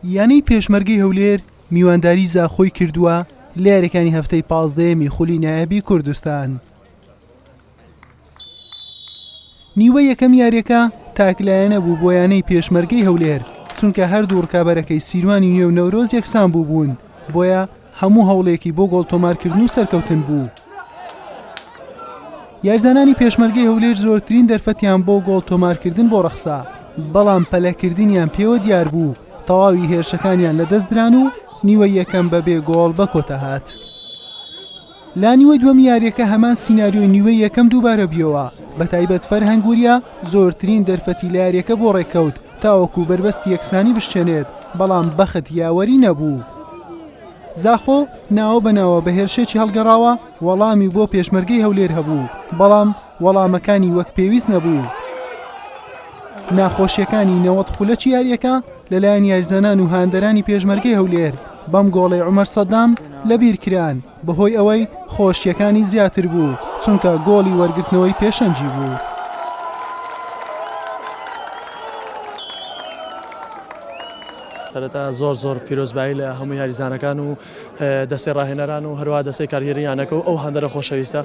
یانەی پێشمەرگەی هەولێر میوانداری زاخۆی کردووە لە یاریەکانی هەفتەی پازدەیەمی خولی نایابی کوردستان. نیوەی یەکەم یاریەکە تاکلایەنە بوو بۆ یانەی پێشمەرگەی هەولێر، چونکە هەردوو ڕکابەرەکەی سیروانی نوێ و نەورۆز یەکسان بووبوون، بۆیە هەموو هەوڵێکی بۆ گۆڵ تۆمارکردن و سەرکەوتن بوو. یاریزانانی پێشمەرگەی هەولێر زۆرترین دەرفەتیان بۆ گۆڵ تۆمارکردن بۆ ڕەخسا، بەڵام پەلەکردنیان پێوە دیار بوو، تەواوی هێرشەکانیان لەدەستدران و نیوەی یەکەم بەبێ گۆڵ بەکۆتا هات. لە نیوەی دووەمی یارییەکە هەمان سیناریۆی نیوەی یەکەم دووبارە بیەوە، بەتایبەت فەرهەنگ وریا زۆرترین دەرفەتی لە یارییەکە بۆ ڕێککەوت تاوەکو بەربەستی یەکسانی بشکێنێت، بەڵام بەخت یاوەری نەبوو. زاخۆ ناوە بە ناوە بە هێرشێکی هەڵگەڕاوە وەڵامی بۆ پێشمەرگەی هەولێر هەبوو، بەڵام وەڵامەکانی وەک پێویست نەبوو. ناخۆشییەکانی 90 خولەکی یارییەکە لەلایەن یاریزانان و هاندەرانی پێشمەرگەی هەولێر بەم گۆڵەی عومەر سەدام لەبیرکران، بەهۆی ئەوەی خۆشییەکانی زیاتر بوو، چونکە گۆڵی وەرگرتنەوەی پێشەنگی بوو. سەرەتا زۆر زۆر پیرۆزبایی لە هەموو یاریزانەکان و دەستەی ڕاهێنەران و هەروەها دەستەی کارگێری یانەکە و ئەو هاندەرە خۆشەویستە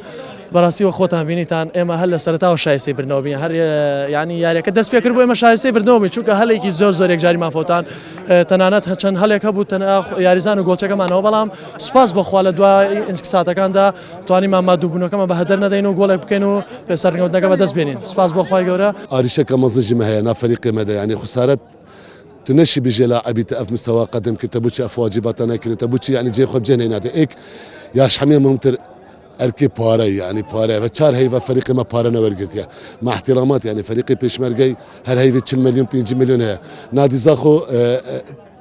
بەڕاستی وە خۆتان بینیتان ئێمە هەر لە سەرەتاوە شایستەی بردنەوە بین هەر ینی یاریەکە دەست پێ کرد بۆ ئێمە شایستەی بردنەوە بین چونکە هەلێکی زۆر زۆر یەکجاریمان فەوتان تەنانەت چەند هەلێک هەبوو تەنها یاریزان و گۆڵچەکەمانەوە بەڵام سوپاس بۆخوا لە دوای ساتەکاندا توانیمان مادووبوونەکەمان بە هەدەر نەدەین و گۆڵێک بکەین و سەرکەوتنەکە بەدەست بێنین سوپاس بۆ خوای گەورە. ئاریشەکە مەزن ژی مە هەیە نا فەریقێ مە دە یانی خسارەت تو نەشی بژێ لاعبی تە ئەف مستەوا قەدم کرد تە بوچی ئەف واجباتە نەکرد تە بوچی یانی جێ خۆ بجێ نەیناتە ئێک یاش حەمیە مهمتر ئەرکێ پارە یانی پارە ڤە چار هەیڤە فەریقێ مە پارە نەوەرگرتیە مە احترامات یانی فەریقێ پێشمەرگەی هەر هەیڤێ 40 ملیۆن 50 ملیۆن هەیە نادی زاخۆ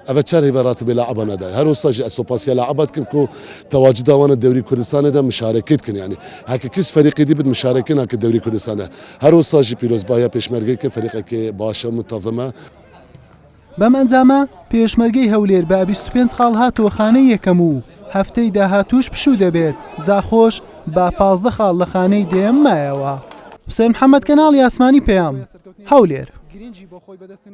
ئەڤە چار هەیڤە راتبێ لاعبا نەدای هەر وسا ژی ئەز سوپاسیا لاعبا دکم کو تەواجدا وانە دەوری کوردستانێ دە مشارەکەی دکن یانی هەکە کس فەریقێ دی بت مشارەکە ناکە دەوری کوردستانە هەر وسا ژی پیرۆزبایا پێشمەرگەی کە فەریقەکێ باشە منتەزمە. بەم ئەنجامە پێشمەرگەی هەولێر بە 25 خاڵ هاتەوە خانەی یەکەم و هەفتەی داهاتووش پشوو دەبێت، زاخۆش بە 15 خاڵ لە خانەی دەیەم مایەوە. حوسێن محەمەد کەناڵی ئاسمانی پەیام، هەولێر.